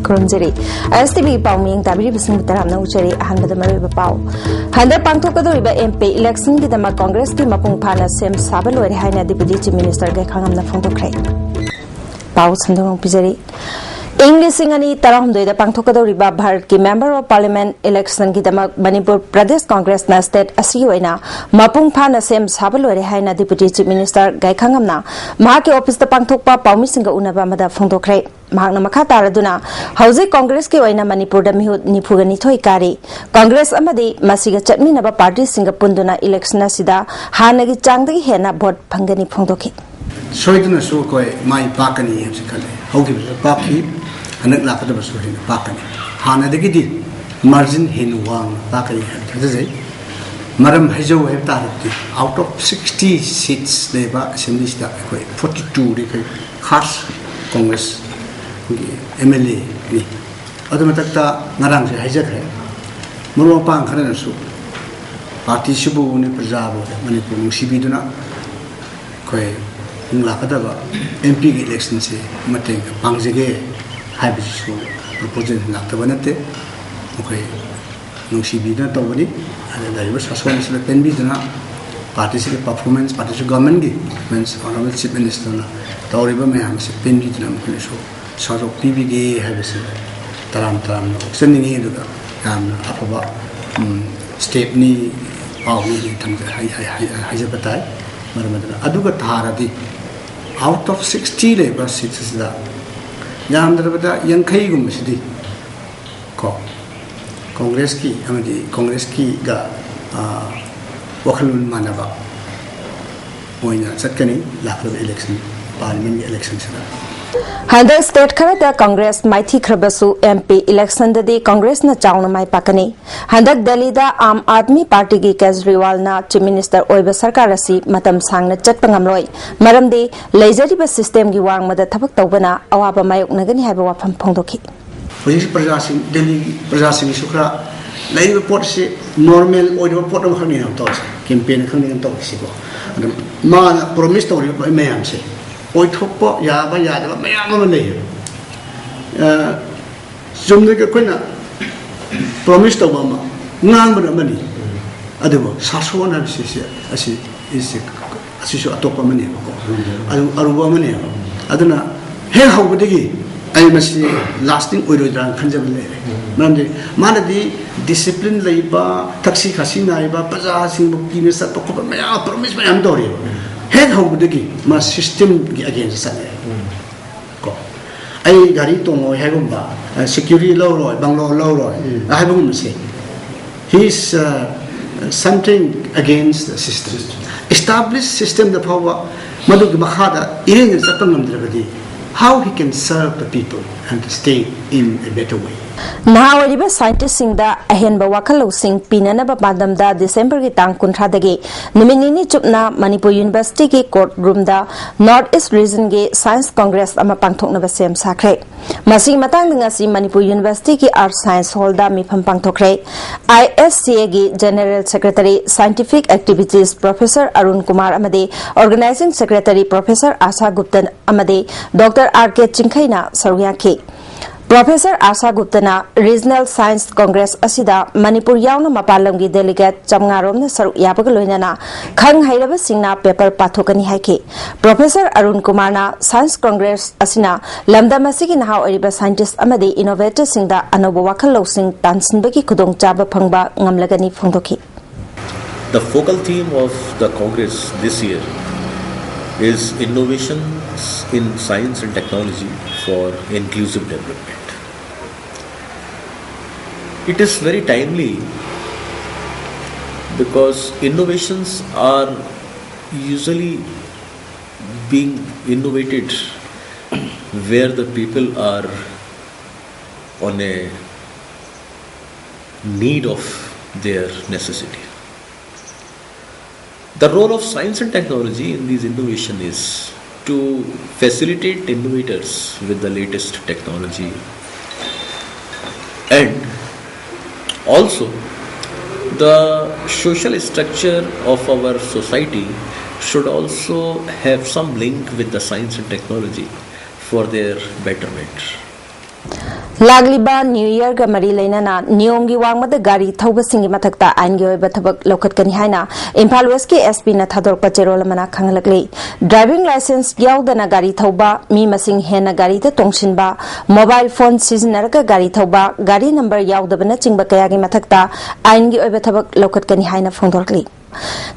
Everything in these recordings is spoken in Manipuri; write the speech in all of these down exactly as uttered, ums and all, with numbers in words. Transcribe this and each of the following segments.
ꯈꯨꯔꯨꯝꯖꯔꯤ꯫ ꯑꯦꯁ ꯇꯤ ꯚꯤ ꯄꯥꯎ ꯃꯤꯌꯦꯡ ꯇꯥꯕꯤꯔꯤꯕꯁꯤꯡꯕꯨ ꯇꯔꯥꯝꯅ ꯎꯆꯔꯤ꯫ ꯑꯍꯥꯟꯕꯗ ꯃꯔꯨꯑꯣꯏꯕ ꯄꯥꯎ꯫ ꯍꯟꯗꯛ ꯄꯥꯡꯊꯣꯛꯀꯗꯧꯔꯤꯕ ꯑꯦꯝ ꯄꯤ ꯏꯂꯦꯛꯁꯟꯒꯤꯗꯃꯛ ꯀꯣꯡꯒ꯭ꯔꯦꯁꯀꯤ ꯃꯄꯨꯡ ꯐꯥꯅ ꯁꯦꯝ ꯁꯥꯕ ꯂꯣꯏꯔꯦ ꯍꯥꯏꯅ ꯗꯤꯄꯨꯇꯤ ꯆꯤꯐ ꯃꯤꯅꯤꯁꯇꯔ ꯒꯥꯏꯈꯥꯉꯝꯅ ꯐꯣꯡꯗꯣꯛꯈ꯭ꯔꯦ꯫ ꯄꯥꯎ ꯁꯟꯗꯣꯛꯅ ꯄꯤꯖꯔꯤ꯫ ꯏꯪ ꯂꯤꯁꯤꯡ ꯑꯅꯤ ꯇꯔꯥꯍꯨꯝꯗꯣꯏꯗ ꯄꯥꯡꯊꯣꯛꯀꯗꯧꯔꯤꯕ ꯚꯥꯔꯠꯀꯤ ꯃꯦꯝꯕꯔ ꯑꯣꯐ ꯄꯥꯔꯂꯤꯌꯥꯃꯦꯟꯠ ꯏꯂꯦꯛꯁꯟꯒꯤꯗꯃꯛ ꯃꯅꯤꯄꯨꯔ ꯄ꯭ꯔꯗꯦꯁ ꯀꯣꯡꯒ꯭ꯔꯦꯁꯅ ꯁ꯭ꯇꯦꯠ ꯑꯁꯤꯒꯤ ꯑꯣꯏꯅ ꯃꯄꯨꯡ ꯐꯥꯅ ꯁꯦꯝ ꯁꯥꯕ ꯂꯣꯏꯔꯦ ꯍꯥꯏꯅ ꯗꯤꯄꯨꯇꯤ ꯆꯤꯐ ꯃꯤꯅꯤꯁꯇꯔ ꯒꯥꯏꯈꯥꯉꯝꯅ ꯃꯍꯥꯛꯀꯤ ꯑꯣꯐꯤꯁꯇ ꯄꯥꯡꯊꯣꯛꯄ ꯄꯥꯎꯃꯤꯁꯤꯡꯒ ꯎꯅꯕ ꯑꯃꯗ ꯐꯣꯡꯗꯣꯛꯈ꯭ꯔꯦ꯫ ꯃꯍꯥꯛꯅ ꯃꯈꯥ ꯇꯥꯔꯗꯨꯅ, ꯍꯧꯖꯤꯛ ꯀꯣꯡꯒ꯭ꯔꯦꯁꯀꯤ ꯑꯣꯏꯅ ꯃꯅꯤꯄꯨꯔꯗ ꯃꯤꯍꯨꯠ ꯅꯤꯐꯨꯒ ꯅꯤꯊꯣꯏ ꯀꯥꯔꯤ꯫ ꯀꯣꯡꯒ꯭ꯔꯦꯁ ꯑꯃꯗꯤ ꯃꯁꯤꯒ ꯆꯠꯃꯤꯟꯅꯕ ꯄꯥꯔꯇꯤꯁꯤꯡꯒ ꯄꯨꯟꯗꯨꯅ ꯏꯂꯦꯛꯁꯟ ꯑꯁꯤꯗ ꯍꯥꯟꯅꯒꯤ ꯆꯥꯡꯗꯒꯤ ꯍꯦꯟꯅ ꯚꯣꯠ ꯐꯪꯒꯅꯤ ꯐꯣꯡꯗꯣꯛꯈꯤ꯫ ꯁꯣꯏꯗꯅꯁꯨ ꯑꯩꯈꯣꯏ ꯃꯥꯏ ꯄꯥꯛꯀꯅꯤ ꯍꯥꯏꯕꯁꯤ ꯈꯜꯂꯤ꯫ ꯍꯧꯈꯤꯕꯁꯨ ꯄꯥꯛꯈꯤ, ꯍꯟꯗꯛ ꯂꯥꯛꯀꯗꯕꯁꯨ ꯍꯦꯟꯅ ꯄꯥꯛꯀꯅꯤ꯫ ꯍꯥꯟꯅꯗꯒꯤꯗꯤ ꯃꯥꯔꯖꯤꯟ ꯍꯦꯟꯅ ꯋꯥꯡꯅ ꯄꯥꯛꯀꯅꯤ ꯍꯥꯏꯅ ꯊꯥꯖꯖꯩ꯫ ꯃꯔꯝ ꯍꯥꯏꯖꯧ ꯍꯥꯏꯕ ꯇꯥꯔꯕꯗꯤ, ꯑꯥꯎꯠ ꯑꯣꯐ ꯁꯤꯛꯁꯇꯤ ꯁꯤꯠꯁ ꯂꯩꯕ ꯑꯦꯁꯦꯝꯕ꯭ꯂꯤꯁꯤꯗ ꯑꯩꯈꯣꯏ ꯐꯣꯔꯇꯤ ꯇꯨꯗꯤ ꯑꯩꯈꯣꯏ ꯈꯥꯁ ꯀꯣꯡꯒ꯭ꯔꯦꯁꯀꯤ ꯑꯦꯝ ꯑꯦꯜ ꯑꯦꯅꯤ꯫ ꯑꯗꯨ ꯃꯊꯛꯇ ꯉꯔꯥꯡꯁꯨ ꯍꯥꯏꯖꯈ꯭ꯔꯦ, ꯃꯔꯨꯞ ꯃꯄꯥꯡ ꯈꯔꯅꯁꯨ ꯄꯥꯔꯇꯤꯁꯤꯕꯨ ꯄ꯭ꯔꯖꯥꯕꯨ ꯃꯅꯤꯄꯨꯔ ꯅꯨꯡꯁꯤꯕꯤꯗꯨꯅ ꯑꯩꯈꯣꯏ ꯇꯨꯡ ꯂꯥꯛꯀꯗꯕ ꯑꯦꯝ ꯄꯤꯒꯤ ꯏꯂꯦꯛꯁꯟꯁꯦ ꯃꯇꯦꯡ ꯄꯥꯡꯖꯒꯦ ꯍꯥꯏꯕꯁꯤꯁꯨ ꯄ꯭ꯔꯄꯣꯖꯦꯜ ꯂꯥꯛꯇꯕ ꯅꯠꯇꯦ꯫ ꯃꯈꯣꯏ ꯅꯨꯡꯁꯤꯕꯤꯗꯨꯅ ꯇꯧꯕꯅꯤ꯫ ꯑꯗ ꯂꯩꯔꯤꯕ ꯁꯥꯁꯣꯟ ꯑꯁꯤꯗ ꯄꯦꯟꯕꯤꯗꯨꯅ ꯄꯥꯔꯇꯤꯁꯤꯒꯤ ꯄꯔꯐꯣꯔꯃꯦꯟꯁ, ꯄꯥꯔꯇꯤꯁꯤ ꯒꯚꯔꯟꯃꯦꯟꯒꯤ ꯄꯔꯐꯣꯔꯃꯦꯟꯁ, ꯑꯣꯅꯔꯦꯕꯜ ꯆꯤꯐ ꯃꯤꯅꯤꯁꯇꯔꯅ ꯇꯧꯔꯤꯕ ꯃꯌꯥꯝ ꯑꯁꯤ ꯄꯦꯟꯕꯤꯗꯨꯅ ꯃꯈꯣꯏꯅꯁꯨ ꯁꯔꯨꯛ ꯄꯤꯕꯤꯒꯦ ꯍꯥꯏꯕꯁꯤ ꯇꯔꯥꯝ ꯇꯔꯥꯝꯅ ꯑꯣꯛꯆꯅꯤꯡꯉꯤ꯫ ꯑꯗꯨꯒ ꯌꯥꯝꯅ ꯑꯐꯕ, ꯎꯝ, ꯁ꯭ꯇꯦꯞꯅꯤ, ꯄꯥꯎꯅꯤ ꯍꯥꯏꯅ ꯊꯝꯖ-, ꯍꯥꯏ-, ꯍꯥꯏ-, ꯍꯥꯏ-, ꯍꯥꯏꯖꯕ ꯇꯥꯏ꯫ ꯃꯔꯝ ꯑꯗꯨꯅ ꯑꯗꯨꯒ ꯊꯥꯔꯗꯤ ꯑꯥꯎꯠ ꯑꯣꯐ ꯁꯤꯛꯁꯇꯤ ꯂꯩꯕ ꯁꯤꯠ ꯑꯁꯤꯗ ꯌꯥꯝꯗ꯭ꯔꯕꯗ ꯌꯥꯡꯈꯩꯒꯨꯝꯕꯁꯤꯗꯤ ꯀꯣ, ꯀꯣꯡꯒ꯭ꯔꯦꯁꯀꯤ ꯑꯃꯗꯤ ꯀꯣꯡꯒ꯭ꯔꯦꯁꯀꯤꯒ, ꯑ, ꯋꯥꯈꯜꯂꯣꯟ ꯃꯥꯟꯅꯕ ꯑꯣꯏꯅ ꯆꯠꯀꯅꯤ ꯂꯥꯛꯂꯤꯕ ꯏꯂꯦꯛꯁꯟ, ꯄꯥꯔꯂꯤꯌꯥꯃꯦꯟꯒꯤ ꯏꯂꯦꯛꯁꯟꯁꯤꯗ꯫ ꯍꯟꯗꯛ ꯁ꯭ꯇꯦꯠ ꯈꯔꯗ ꯀꯪꯒ꯭ꯔꯦꯁ ꯃꯥꯏꯊꯤꯈ꯭ꯔꯕꯁꯨ, ꯑꯦꯝ ꯄꯤ ꯏꯂꯦꯛꯁꯟꯗꯗꯤ ꯀꯪꯒ꯭ꯔꯦꯁꯅ ꯆꯥꯎꯅ ꯃꯥꯏ ꯄꯥꯛꯀꯅꯤ꯫ ꯍꯟꯗꯛ ꯗꯦꯜꯂꯤꯗ ꯑꯥꯝ ꯑꯥꯗꯃꯤ ꯄꯥꯔꯇꯤꯒꯤ ꯀꯦꯖꯔꯤꯋꯥꯜꯅ ꯆꯤꯐ ꯃꯤꯅꯤꯁꯇꯔ ꯑꯣꯏꯕ ꯁꯔꯀꯥꯔ ꯑꯁꯤ ꯃꯇꯝ ꯁꯥꯡꯅ ꯆꯠꯄ ꯉꯝꯂꯣꯏ꯫ ꯃꯔꯝꯗꯤ ꯂꯩꯖꯔꯤꯕ ꯁꯤꯁꯇꯦꯝꯒꯤ ꯋꯥꯡꯃꯗ ꯊꯕꯛ ꯇꯧꯕꯅ ꯑꯋꯥꯕ ꯃꯥꯌꯣꯛꯅꯒꯅꯤ ꯍꯥꯏꯕ ꯋꯥꯐꯝ ꯐꯣꯡꯗꯣꯛꯈꯤ꯫ ꯍꯧꯖꯤꯛ ꯄ꯭ꯔꯖꯥꯁꯤꯡ, ꯗꯦꯜꯂꯤꯒꯤ ꯄ꯭ꯔꯖꯥꯁꯤꯡꯒꯤꯁꯨ ꯈꯔ ꯂꯩꯔꯤꯕ ꯄꯣꯠꯁꯤ ꯅꯣꯔꯃꯦꯜ ꯑꯣꯏꯗꯕ ꯄꯣꯠ ꯑꯃꯈꯛꯅꯦꯕ ꯇꯧꯔꯤꯁꯦ, ꯀꯦꯝꯄꯦꯟ ꯈꯪꯅꯦꯅ ꯇꯧꯔꯤꯁꯤꯀꯣ꯫ ꯑꯗꯨ ꯃꯥꯅ ꯄ꯭ꯔꯣꯃꯤꯁ ꯇꯧꯔꯤꯕ ꯃꯌꯥꯝꯁꯦ ꯑꯣꯏꯊꯣꯛꯄ ꯌꯥꯕ ꯌꯥꯗꯕ ꯃꯌꯥꯝ ꯑꯃ ꯂꯩꯌꯦꯕ꯫ ꯑ, ꯆꯨꯝꯅꯒꯤ ꯑꯩꯈꯣꯏꯅ ꯄ꯭ꯔꯣꯃꯤꯁ ꯇꯧꯕ ꯑꯃ, ꯉꯥꯡꯕꯅ ꯑꯃꯅꯤ, ꯑꯗꯨꯕꯨ ꯁꯥꯁꯣꯟ ꯍꯥꯏꯕꯁꯤ, ꯁꯤ, ꯑꯁꯤ, ꯁꯤ, ꯑꯁꯤꯁꯨ ꯑꯇꯣꯞꯄ ꯑꯃꯅꯦꯕꯀꯣ꯫ ꯑꯗꯨ ꯑꯔꯨꯕ ꯑꯃꯅꯦꯕ꯫ ꯑꯗꯨꯅ ꯍꯦꯛ ꯍꯧꯕꯗꯒꯤ ꯑꯩ ꯃꯁꯤ ꯂꯥꯁꯇꯤꯡ ꯑꯣꯏꯔꯣꯏꯗ꯭ꯔꯥꯅ ꯈꯟꯖꯕ ꯂꯩꯔꯦ꯫ ꯃꯔꯝꯗꯤ ꯃꯥꯅꯗꯤ ꯗꯤꯁꯤꯄ꯭ꯂꯤꯟ ꯂꯩꯕ, ꯊꯛꯁꯤ ꯈꯥꯁꯤ ꯅꯥꯏꯕ, ꯄ꯭ꯔꯖꯥꯁꯤꯡꯕꯨ ꯀꯤꯅ ꯆꯠꯄ ꯈꯣꯠꯄ ꯃꯌꯥꯝ, ꯄ꯭ꯔꯣꯃꯤꯁ ꯃꯌꯥꯝ ꯇꯧꯔꯤꯕ꯫ ꯍꯦꯛ ꯍꯧꯕꯗꯒꯤ ꯃꯥ ꯁꯤꯁꯇꯦꯝꯒꯤ ꯑꯒꯦꯟꯁꯇ ꯆꯠꯂꯦ꯫ ꯀꯣ, ꯑꯩ ꯒꯥꯔꯤ ꯇꯣꯡꯉꯣꯏ ꯍꯥꯏꯒꯨꯝꯕ, ꯁꯦꯀ꯭ꯌꯨꯔꯤꯇꯤ ꯂꯧꯔꯣꯏ, ꯕꯪꯒ꯭ꯂꯣ ꯂꯧꯔꯣꯏ ꯍꯥꯏꯕꯒꯨꯝꯕꯁꯦ, he is, uh, something against the system. Established systemꯗ ꯐꯥꯎꯕ ꯃꯗꯨꯒꯤ ꯃꯈꯥꯗ ꯏꯔꯦꯟꯖꯅ ꯆꯠꯄ ꯉꯝꯗ꯭ꯔꯕꯗꯤ, how he can serve the people and the state in a better way? ꯅꯍꯥ ꯑꯣꯏꯔꯤꯕ ꯁꯥꯏꯟꯇꯤꯁꯁꯤꯡꯗ ꯑꯍꯦꯟꯕ ꯋꯥꯈꯜ ꯂꯧꯁꯤꯡ ꯄꯤꯅꯅꯕ ꯄꯥꯟꯗꯝꯗ ꯗꯤꯁꯦꯝꯕꯔꯒꯤ ꯇꯥꯡ ꯀꯨꯟꯊ꯭ꯔꯥꯗꯒꯤ ꯅꯨꯃꯤꯠ ꯅꯤꯅꯤ ꯆꯨꯞꯅ ꯃꯅꯤꯄꯨꯔ ꯌꯨꯅꯤꯚꯔꯁꯤꯇꯤꯒꯤ ꯀꯣꯔꯠ ꯔꯨꯝꯗ ꯅꯣꯔꯠ ꯏꯁ ꯔꯤꯖꯟꯒꯤ ꯁꯥꯏꯟꯁ ꯀꯣꯡꯒ꯭ꯔꯦꯁ ꯑꯃ ꯄꯥꯡꯊꯣꯛꯅꯕ ꯁꯦꯝ ꯁꯥꯈ꯭ꯔꯦ꯫ ꯃꯁꯤꯒꯤ ꯃꯇꯥꯡꯗ ꯉꯁꯤ ꯃꯅꯤꯄꯨꯔ ꯌꯨꯅꯤꯚꯔꯁꯤꯇꯤꯒꯤ ꯑꯥꯔꯠꯁ ꯁꯥꯏꯟꯁ ꯍꯣꯜꯗ ꯃꯤꯐꯝ ꯄꯥꯡꯊꯣꯛꯈ꯭ꯔꯦ꯫ ꯑꯥꯏ ꯑꯦꯁ ꯁꯤ ꯑꯦꯒꯤ general secretary, scientific activities professor Arun Kumar ꯑꯃꯗꯤ ꯑꯣꯔꯒꯅꯥꯏꯖꯤꯡ ꯁꯦꯀ꯭ꯔꯦꯇꯔꯤ ꯄ꯭ꯔꯣꯐꯦꯁꯔ ꯑꯥꯁꯥ ꯒꯨꯞꯇꯟ ꯑꯃꯗꯤ ꯗꯣꯛꯇꯔ ꯑꯥꯔ ꯀꯦ ꯆꯤꯡꯈꯩꯅ ꯁꯔꯨꯛ ꯌꯥꯈꯤ꯫ ꯄ꯭ꯔꯣꯐꯦꯁꯔ ꯑꯥꯁꯥ ꯒꯨꯞꯇꯅ ꯔꯤꯖꯅꯦꯜ ꯁꯥꯏꯟꯁ ꯀꯣꯡꯒ꯭ꯔꯦꯁ ꯑꯁꯤꯗ ꯃꯅꯤꯄꯨꯔ ꯌꯥꯎꯅ ꯃꯄꯥꯟ ꯂꯝꯒꯤ ꯗꯦꯂꯤꯒꯦꯠ ꯆꯥꯝꯃꯉꯥ ꯔꯣꯝꯅ ꯁꯔꯨꯛ ꯌꯥꯕꯒ ꯂꯣꯏꯅꯅ ꯈꯪ ꯍꯩꯔꯕꯁꯤꯡꯅ ꯄꯦꯄꯔ ꯄꯥꯊꯣꯛꯀꯅꯤ ꯍꯥꯏꯈꯤ꯫ ꯄ꯭ꯔꯣꯐꯦꯁꯔ ꯑꯔꯨꯟ ꯀꯨꯃꯥꯔꯅ ꯁꯥꯏꯟꯁ ꯀꯣꯡꯒ꯭ꯔꯦꯁ ꯑꯁꯤꯅ ꯂꯝꯗꯝ ꯑꯁꯤꯒꯤ ꯅꯍꯥ ꯑꯣꯏꯔꯤꯕ ꯁꯥꯏꯟꯇꯤꯁ ꯑꯃꯗꯤ ꯏꯅꯣꯚꯦꯇꯔꯁꯤꯡꯗ ꯑꯅꯧꯕ ꯋꯥꯈꯜ ꯂꯧꯁꯤꯡ ꯇꯥꯟꯁꯤꯟꯕꯒꯤ ꯈꯨꯗꯣꯡꯆꯥꯕ ꯐꯪꯕ ꯉꯝꯂꯒꯅꯤ ꯐꯣꯡꯗꯣꯛꯈꯤ꯫ The focal theme of the Congress this year is innovations in science and technology for inclusive development. It is very timely because innovations are usually being innovated where the people are on a need of their necessity. The role of science and technology in these innovation is to facilitate innovators with the latest technology, and also the social structure of our society should also have some link with the science and technology for their betterment. ꯂꯥꯛꯂꯤꯕ ꯅ꯭ꯌꯨ ꯏꯌꯔꯒ ꯃꯔꯤ ꯂꯩꯅꯅ ꯅꯤꯌꯣꯝꯒꯤ ꯋꯥꯡꯃꯗ ꯒꯥꯔꯤ ꯊꯧꯕꯁꯤꯡꯒꯤ ꯃꯊꯛꯇ ꯑꯥꯏꯟꯒꯤ ꯑꯣꯏꯕ ꯊꯕꯛ ꯂꯧꯈꯠꯀꯅꯤ ꯍꯥꯏꯅ ꯏꯝꯐꯥꯜ ꯋꯦꯁꯀꯤ ꯑꯦꯁ ꯄꯤꯅ ꯊꯥꯗꯣꯔꯛꯄ ꯆꯦꯔꯣꯜ ꯑꯃꯅ ꯈꯪꯍꯜꯂꯛꯂꯤ꯫ ꯗ꯭ꯔꯥꯏꯚꯤꯡ ꯂꯥꯏꯁꯦꯟꯁ ꯌꯥꯎꯗꯅ ꯒꯥꯔꯤ ꯊꯧꯕ, ꯃꯤ ꯃꯁꯤꯡ ꯍꯦꯟꯅ ꯒꯥꯔꯤꯗ ꯇꯣꯡꯁꯤꯟꯕ, ꯃꯣꯕꯥꯏꯜ ꯐꯣꯟ ꯁꯤꯖꯤꯟꯅꯔꯒ ꯒꯥꯔꯤ ꯊꯧꯕ, ꯒꯥꯔꯤ ꯅꯝꯕꯔ ꯌꯥꯎꯗꯕꯅꯆꯤꯡꯕ ꯀꯌꯥꯒꯤ ꯃꯊꯛꯇ ꯑꯥꯏꯟꯒꯤ ꯑꯣꯏꯕ ꯊꯕꯛ ꯂꯧꯈꯠꯀꯅꯤ ꯍꯥꯏꯅ ꯐꯣꯡꯗꯣꯔꯛꯂꯤ꯫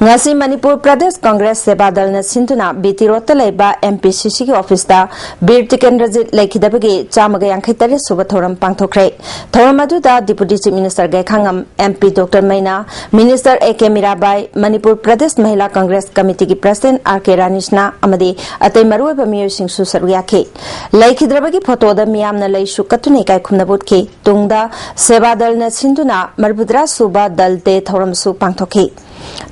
ꯉꯁꯤ ꯃꯅꯤꯄꯨꯔ ꯄ꯭ꯔꯗꯦꯁ ꯀꯪꯒ꯭ꯔꯦꯁ ꯁꯦꯕꯥ ꯗꯜꯅ ꯁꯤꯟꯗꯨꯅ ꯕꯤ ꯇꯤ ꯔꯣꯗꯇ ꯂꯩꯕ ꯑꯦꯝ ꯄꯤ ꯁꯤ ꯁꯤꯒꯤ ꯑꯣꯐꯤꯁꯇ ꯕꯤꯔ ꯇꯤꯀꯦꯟꯗ꯭ꯔꯖꯤꯠ ꯂꯩꯈꯤꯗꯕꯒꯤ ꯆꯥꯝꯃꯒ ꯌꯥꯡꯈꯩ ꯇꯔꯦꯠ ꯁꯨꯕ ꯊꯧꯔꯝ ꯄꯥꯡꯊꯣꯛꯈ꯭ꯔꯦ꯫ ꯊꯧꯔꯝ ꯑꯗꯨꯗ deputy chief minister Gaikhangam, M P doctor Meinya, minister A K Mirabai, Manipur Pradesh Mahila congress ꯀꯃꯤꯇꯤꯒꯤ ꯄ꯭ꯔꯁꯤꯗꯦꯟꯠ ꯑꯥꯔ ꯀꯦ ꯔꯥꯅꯤꯁꯅꯥ ꯑꯃꯗꯤ ꯑꯇꯩ ꯃꯔꯨꯑꯣꯏꯕ ꯃꯤꯑꯣꯏꯁꯤꯡꯁꯨ ꯁꯔꯨꯛ ꯌꯥꯈꯤ꯫ ꯂꯩꯈꯤꯗ꯭ꯔꯕꯒꯤ ꯐꯣꯇꯣꯗ ꯃꯤꯌꯥꯝꯅ ꯂꯩꯁꯨ ꯀꯠꯇꯨꯅ ꯏꯀꯥꯏ ꯈꯨꯝꯅꯕ ꯎꯠꯈꯤ꯫ ꯇꯨꯡꯗ ꯁꯦꯕꯥ ꯗꯜꯅ ꯁꯤꯟꯗꯨꯅ ꯃꯔꯤꯐꯨꯇꯔꯥ ꯁꯨꯕ ꯗꯜ ꯗꯦ ꯊꯧꯔꯝꯁꯨ ꯄꯥꯡꯊꯣꯛꯈꯤ꯫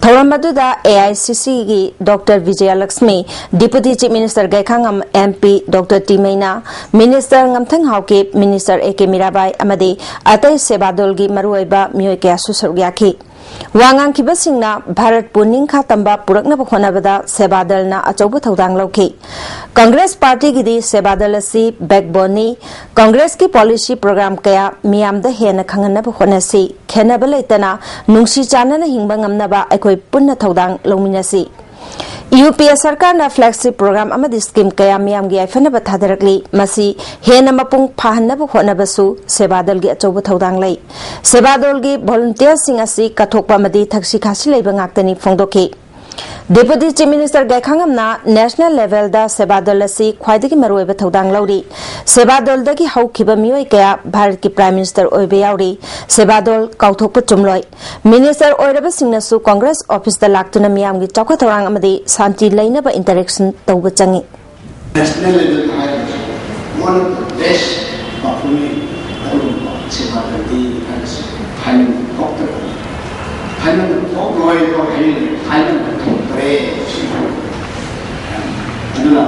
ꯊꯧꯔꯝ ꯑꯗꯨꯗ ꯑꯦ ꯑꯥꯏ ꯁꯤ ꯁꯤꯒꯤ doctor Bijayalakshmi, deputy chief minister Gaikhangam, M P doctor T Meinya, minister ꯉꯝꯊꯪ Haokip, minister A K Mirabai ꯑꯃꯗꯤ ꯑꯇꯩ ꯁꯦꯕꯥꯗꯣꯜꯒꯤ ꯃꯔꯨꯑꯣꯏꯕ ꯃꯤꯑꯣꯏ ꯀꯌꯥꯁꯨ ꯁꯔꯨꯛ ꯌꯥꯈꯤ꯫ ꯋꯥ ꯉꯥꯡꯈꯤꯕꯁꯤꯡꯅ ꯚꯥꯔꯠꯄꯨ ꯅꯤꯡꯈꯥ ꯇꯝꯕ ꯄꯨꯔꯛꯅꯕ ꯍꯣꯠꯅꯕꯗ ꯁꯦꯕꯥꯗꯜꯅ ꯑꯆꯧꯕ ꯊꯧꯗꯥꯡ ꯂꯧꯈꯤ꯫ ꯀꯪꯒ꯭ꯔꯦꯁ ꯄꯥꯔꯇꯤꯒꯤꯗꯤ ꯁꯦꯕꯥꯗꯜ ꯑꯁꯤ ꯕꯦꯛꯕꯣꯟꯅꯤ꯫ ꯀꯪꯒ꯭ꯔꯦꯁꯀꯤ ꯄꯣꯂꯤꯁꯤ ꯄ꯭ꯔꯣꯒ꯭ꯔꯥꯝ ꯀꯌꯥ ꯃꯤꯌꯥꯝꯗ ꯍꯦꯟꯅ ꯈꯪꯍꯟꯅꯕ ꯍꯣꯠꯅꯁꯤ꯫ ꯈꯦꯟꯅꯕ ꯂꯩꯇꯅ ꯅꯨꯡꯁꯤ ꯆꯥꯟꯅꯅ ꯍꯤꯡꯕ ꯉꯝꯅꯕ ꯑꯩꯈꯣꯏ ꯄꯨꯟꯅ ꯊꯧꯗꯥꯡ ꯂꯧꯃꯤꯟꯅꯁꯤ꯫ ꯌꯨ ꯄꯤ ꯑꯦ ꯁꯔꯀꯥꯔꯅ flagship program ꯑꯃꯗꯤ scheme ꯀꯌꯥ ꯃꯤꯌꯥꯝꯒꯤ ꯌꯥꯏꯐꯅꯕ ꯊꯥꯗꯔꯛꯂꯤ꯫ ꯃꯁꯤ ꯍꯦꯟꯅ ꯃꯄꯨꯡ ꯐꯥꯍꯟꯅꯕ ꯍꯣꯠꯅꯕꯁꯨ ꯁꯦꯕꯥꯗꯜꯒꯤ ꯑꯆꯧꯕ ꯊꯧꯗꯥꯡ ꯂꯩ꯫ ꯁꯦꯕꯥꯗꯜꯒꯤ volunteerꯁꯤꯡ ꯑꯁꯤ ꯀꯠꯊꯣꯛꯄ ꯑꯃꯗꯤ ꯊꯛꯁꯤ ꯈꯥꯁꯤ ꯂꯩꯕ ꯉꯥꯛꯇꯅꯤ ꯐꯣꯡꯗꯣꯛꯈꯤ꯫ ꯗꯤꯄꯨꯇꯤ ꯆꯤꯐ ꯃꯤꯅꯤꯁꯇꯔ ꯒꯥꯏꯈꯥꯉꯝꯅ national levelꯗ ꯁꯦꯕꯥꯗꯜ ꯑꯁꯤ ꯈ꯭ꯋꯥꯏꯗꯒꯤ ꯃꯔꯨꯑꯣꯏꯕ ꯊꯧꯗꯥꯡ ꯂꯧꯔꯤ꯫ ꯁꯦꯕꯥꯗꯜꯗꯒꯤ ꯍꯧꯈꯤꯕ ꯃꯤꯑꯣꯏ ꯀꯌꯥ ꯚꯥꯔꯠꯀꯤ ꯄ꯭ꯔꯥꯏꯝ ꯃꯤꯅꯤꯁꯇꯔ ꯑꯣꯏꯕ ꯌꯥꯎꯔꯤ꯫ ꯁꯦꯕꯥꯗꯜ ꯀꯥꯎꯊꯣꯛꯄ ꯆꯨꯝꯂꯣꯏ꯫ ꯃꯤꯅꯤꯁꯇꯔ ꯑꯣꯏꯔꯕꯁꯤꯡꯅꯁꯨ ꯀꯪꯒ꯭ꯔꯦꯁ ꯑꯣꯐꯤꯁꯇ ꯂꯥꯛꯇꯨꯅ ꯃꯤꯌꯥꯝꯒꯤ ꯆꯥꯎꯈꯠ ꯊꯧꯔꯥꯡ ꯑꯃꯗꯤ ꯁꯥꯟꯇꯤ ꯂꯩꯅꯕ interaction ꯇꯧꯕ ꯆꯪꯏ꯫ National level ꯍꯥꯏꯔꯒꯁꯨ One of the best performing ꯑꯗꯨꯒꯨꯝꯕ ꯁꯦꯕꯥ ꯇꯧꯕꯤ ꯍꯥꯏꯕꯁꯤ ꯍꯥꯏꯃꯟꯕ ꯊꯣꯛꯇ꯭ꯔꯦ꯫ ꯍꯥꯏꯃꯟꯕ ꯊꯣꯛꯂꯣꯏ ꯍꯥꯏꯅ ꯍꯥꯏꯃꯟꯕ ꯊꯣꯛꯇ꯭ꯔꯦ꯫ ꯑꯗꯨꯅ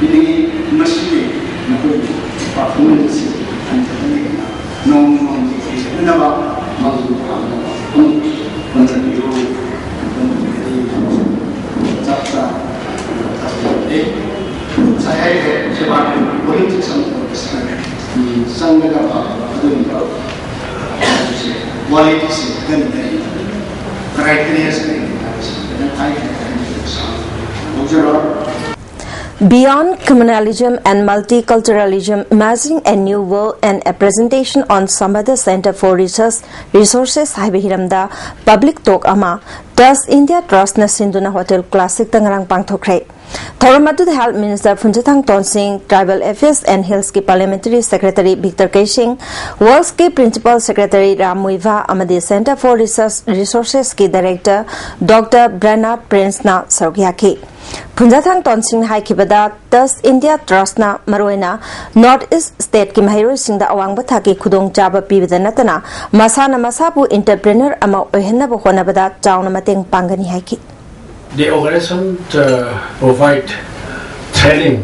ꯄꯤꯅꯤꯡꯉꯤ꯫ ꯃꯁꯤꯒꯤ ꯅꯈꯣꯏꯒꯤ performance ꯑꯁꯤ ꯍꯟꯊꯍꯟꯕꯤꯗꯅ ꯅꯣꯡꯃ ꯅꯣꯡꯃꯒꯤ ꯍꯩꯖꯅꯕ ꯃꯗꯨ ꯐꯪꯅꯕ ꯑꯃꯨꯛ ꯍꯣꯠꯅꯕꯤꯌꯨ꯫ ꯆꯞ ꯆꯥ ꯉꯁꯥꯏ ꯍꯥꯏꯈ꯭ꯔꯦ, ꯁꯦꯕꯥꯒꯤ ꯄꯣꯂꯤꯇꯤꯛꯁ ꯑꯃ ꯇꯧꯕꯁꯤꯅ ꯆꯪꯒꯗꯕ ꯑꯗꯨꯒꯨꯝꯕ ꯍꯥꯏꯕꯁꯦ ꯀ꯭ꯋꯥꯂꯤꯇꯤꯁꯦ ꯀꯔꯤ ꯀꯔꯤ ꯀ꯭ꯔꯥꯏꯇꯦꯔꯤꯌꯥꯁ ꯀꯔꯤ ꯀꯔꯤ ꯍꯥꯏꯕꯁꯤ ꯐꯖꯅ ꯍꯥꯏꯈ꯭ꯔꯦ꯫ ꯍꯥꯏꯅ ꯂꯧꯖꯔꯣ꯫ Beyond Communalism and Multiculturalism, Imagining a New World and a Presentation on Sambhada Center for Research Resources ꯍꯥꯏꯕ ꯍꯤꯔꯝꯗ ꯄꯕ꯭ꯂꯤꯛ ꯇꯣꯛ ꯑꯃ ꯇꯁ ꯏꯟꯗꯤꯌꯥ ꯇ꯭ꯔꯁꯅ ꯁꯤꯟꯗꯨꯅ ꯍꯣꯇꯦꯜ ꯀ꯭ꯂꯥꯁꯤꯛꯇ ꯉꯔꯥꯡ ꯄꯥꯡꯊꯣꯛꯈ꯭ꯔꯦ꯫ ꯊꯧꯔꯝ ꯑꯗꯨꯗ health minister Phungzathang Tonsing, tribal affairs and ꯍꯤꯜꯁꯀꯤ ꯄꯥꯔꯂꯤꯌꯥꯃꯦꯟꯇꯔꯤ ꯁꯦꯀ꯭ꯔꯦꯇꯔꯤ ꯚꯤꯛꯇꯔ ꯀꯩꯁꯤꯡ, ꯋꯥꯔꯜꯁꯀꯤ ꯄ꯭ꯔꯤꯟꯁꯤꯄꯥꯜ ꯁꯦꯀ꯭ꯔꯦꯇꯔꯤ ꯔꯥꯝ ꯃꯨꯏꯚꯥ ꯑꯃꯗꯤ ꯁꯦꯟꯇꯔ ꯐꯣꯔ ꯔꯤꯁꯔꯆ ꯔꯤꯁꯣꯔꯁꯦꯁꯀꯤ ꯗꯥꯏꯔꯦꯛꯇꯔ ꯗꯣꯛꯇꯔ ꯕ꯭ꯔꯦꯅꯥ ꯄ꯭ꯔꯤꯟꯁꯅ ꯁꯔꯨꯛ ꯌꯥꯈꯤ꯫ ꯐꯨꯟꯖꯊꯥꯡ ꯇꯣꯟꯁꯤꯡꯅ ꯍꯥꯏꯈꯤꯕꯗ, ꯇꯁ ꯏꯟꯗꯤꯌꯥ ꯇ꯭ꯔꯁꯅ ꯃꯔꯨꯑꯣꯏꯅ ꯅꯣꯔꯠ ꯏꯁ ꯁ꯭ꯇꯦꯠꯀꯤ ꯃꯍꯩꯔꯣꯏꯁꯤꯡꯗ ꯑꯋꯥꯡꯕ ꯊꯥꯛꯀꯤ ꯈꯨꯗꯣꯡꯆꯥꯕ ꯄꯤꯕꯗ ꯅꯠꯇꯅ ꯃꯁꯥꯅ ꯃꯁꯥꯕꯨ ꯏꯟꯇꯔꯄ꯭ꯔꯦꯅꯔ ꯑꯃ ꯑꯣꯏꯍꯟꯅꯕ ꯍꯣꯠꯅꯕꯗ ꯆꯥꯎꯅ ꯃꯇꯦꯡ ꯄꯥꯡꯒꯅꯤ ꯍꯥꯏꯈꯤ꯫ The organization uh, provide training,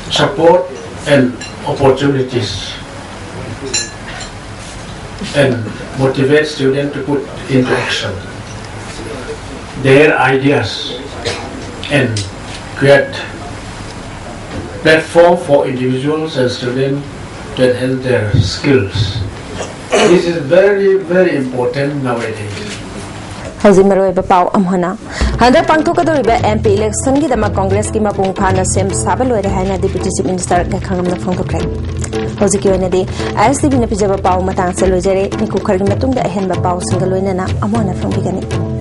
support and opportunities and motivate students to put into action their ideas and create platform for individuals and students to enhance their skills. This is very, very important nowadays. ꯍꯧꯖꯤꯛ ꯃꯔꯨꯑꯣꯏꯕ ꯄꯥꯎ ꯑꯃꯨꯛ ꯍꯟꯅ꯫ ꯍꯟꯗꯛ ꯄꯥꯡꯊꯣꯛꯀꯗꯧꯔꯤꯕ ꯑꯦꯝ ꯄꯤ ꯏꯂꯦꯛꯁꯟꯒꯤꯗꯃꯛ ꯀꯣꯡꯒ꯭ꯔꯦꯁꯀꯤ ꯃꯄꯨꯡ ꯐꯥꯅ ꯁꯦꯝ ꯁꯥꯕ ꯂꯣꯏꯔꯦ ꯍꯥꯏꯅ ꯗꯤꯄ꯭ꯌꯨꯇꯤ ꯆꯤꯐ ꯃꯤꯅꯤꯁꯇꯔ ꯒꯥꯏꯈꯥꯉꯝꯅ ꯐꯣꯡꯗꯣꯛꯈ꯭ꯔꯦ꯫ ꯍꯧꯖꯤꯛꯀꯤ ꯑꯣꯏꯅꯗꯤ ꯑꯥꯏ ꯑꯦꯁ ꯇꯤ ꯚꯤꯅ ꯄꯤꯖꯕ ꯄꯥꯎ ꯃꯇꯥꯡꯁꯦ ꯂꯣꯏꯖꯔꯦ꯫ ꯃꯤꯀꯨꯞ ꯈꯔꯒꯤ ꯃꯇꯨꯡꯗ ꯑꯍꯦꯟꯕ ꯄꯥꯎꯁꯤꯡꯒ ꯂꯣꯏꯅꯅ ꯑꯃꯨꯛ ꯍꯟꯅ ꯐꯣꯡꯕꯤꯒꯅꯤ꯫